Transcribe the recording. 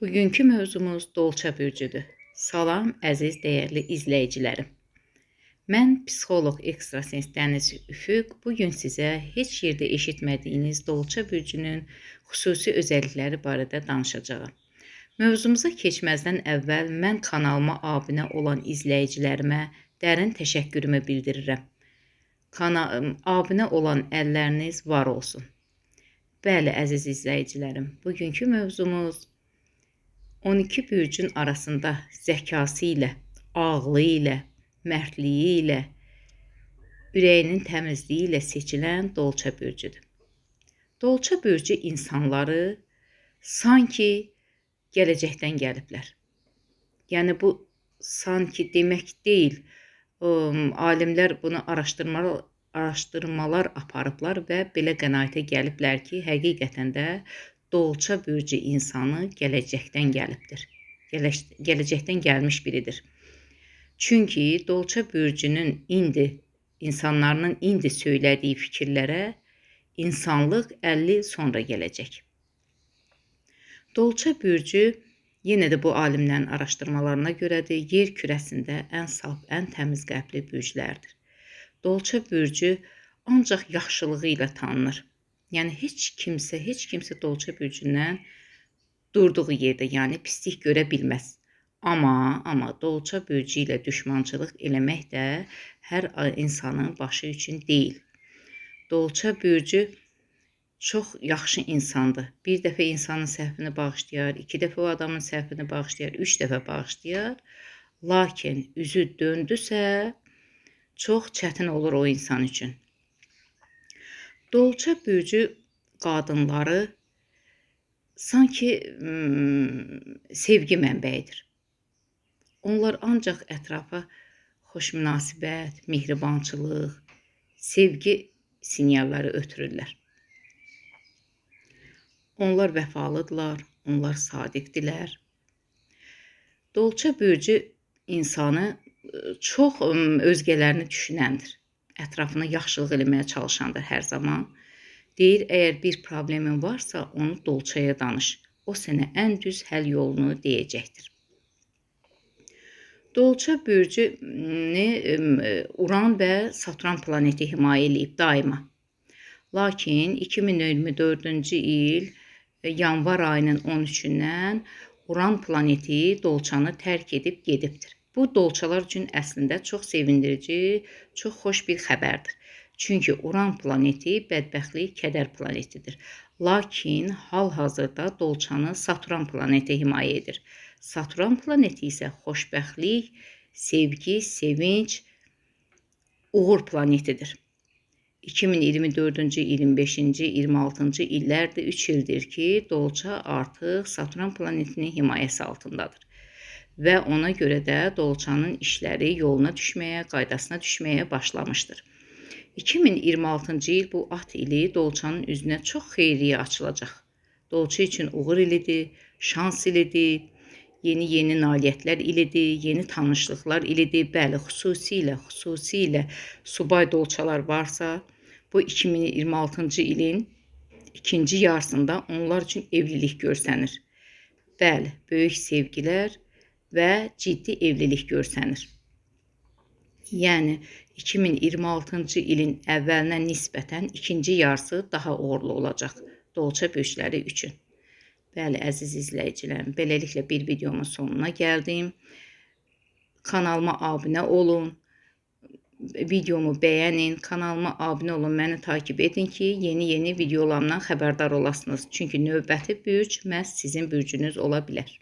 Bugünkü mövzumuz Dolça bürcüdür. Salam əziz dəyərli izləyicilərim. Mən psixoloq ekstrasens Dəniz Üfüq bu gün sizə heç yerdə eşitmədiyiniz Dolça bürcünün xüsusi özəllikləri barədə danışacağam. Mövzumuza keçməzdən əvvəl mən kanalıma abunə olan izləyicilərimə dərin təşəkkürümü bildirirəm. Abunə olan əlləriniz var olsun. Bəli, əziz izləyicilərim, bugünkü mövzumuz 12 bürcün arasında zəkası ilə, ağlı ilə, mərdliyi ilə, ürəyinin təmizliyi ilə seçilən Dolça bürcüdür. Dolça bürcü insanları sanki gələcəkdən gəliblər. Yəni bu sanki demək deyil. Alimlər bunu araşdırmalar aparıblar və belə qənaətə gəliblər ki, həqiqətən də Dolça bürcü insanı gələcəkdən gəlibdir. Gələcəkdən gəlmiş biridir. Çünki Dolça bürcünün indi insanlarının indi söylədiyi fikirlərə insanlıq 50 il sonra gələcək. Dolça bürcü yenə də bu alimlərin araşdırmalarına görədir, yer kürəsində ən saf, ən təmiz qəlbli bürclərdir. Dolça bürcü ancaq yaxşılığı ilə tanınır. Yəni heç kimsə Dolça bürcündən durduğu yerdə, yəni pislik görə bilməz. Amma Dolça bürcü ilə düşmançılıq eləmək də hər insanın başı üçün deyil. Dolça bürcü çox yaxşı insandır. Bir dəfə insanın səhvini bağışlayar, iki dəfə o adamın səhvini bağışlayar, üç dəfə bağışlayar. Lakin üzü döndüsə, çox çətin olur o insan üçün. Dolça bürcü qadınları sanki sevgi mənbəyidir. Onlar ancaq ətrafa xoş münasibət, mehribançılıq, sevgi sinyalları ötürürlər. Onlar vəfalıdırlar, onlar sadiqdirlər. Dolça bürcü insanı çox özgələrini düşünəndir. Ətrafına yaxşılıq eləməyə çalışandır hər zaman. Deyir, əgər bir problemin varsa, onu Dolçaya danış. O sənə ən düz həll yolunu deyəcəkdir. Dolça bürcünü Uran və Saturn planeti himayə eləyib daima. Lakin 2024-cü il yanvar ayının 13-dən Uran planeti Dolçanı tərk edib gedibdir. Bu dolçalar üçün əslində çox sevindirici, çox xoş bir xəbərdir. Çünki Uran planeti bədbəxtlik, kədər planetidir. Lakin hal-hazırda Dolçanı Saturn planeti himayə edir. Saturn planeti isə xoşbəxtlik, sevgi, sevinç, uğur planetidir. 2024-cü, 25-ci, 26-cı illərdir, 3 ildir ki, Dolça artıq Saturn planetinin himayəsi altındadır. Və ona görə də Dolçanın işləri yoluna düşməyə, qaydasına düşməyə başlamışdır. 2026-cı il bu at ili Dolçanın üzünə çox xeyriyə açılacaq. Dolça üçün uğur ilidir, şans ilidir, yeni-yeni nailiyyətlər ilidir, yeni tanışlıqlar ilidir. Bəli, xüsusilə subay dolçalar varsa, bu 2026-cı ilin ikinci yarısında onlar üçün evlilik görsənir. Bəli, böyük sevgilər və ciddi evlilik görsənir. Yəni 2026-cı ilin əvvəlinə nisbətən ikinci yarısı daha uğurlu olacaq Dolça bürcləri üçün. Bəli, əziz izləyicilərim, beləliklə bir videomun sonuna gəldim. Kanalıma abunə olun, videomu bəyənin, kanalıma abunə olun, məni takip edin ki, yeni-yeni videolarımdan xəbərdar olasınız. Çünki növbəti bürc məhz sizin bürcünüz ola bilər.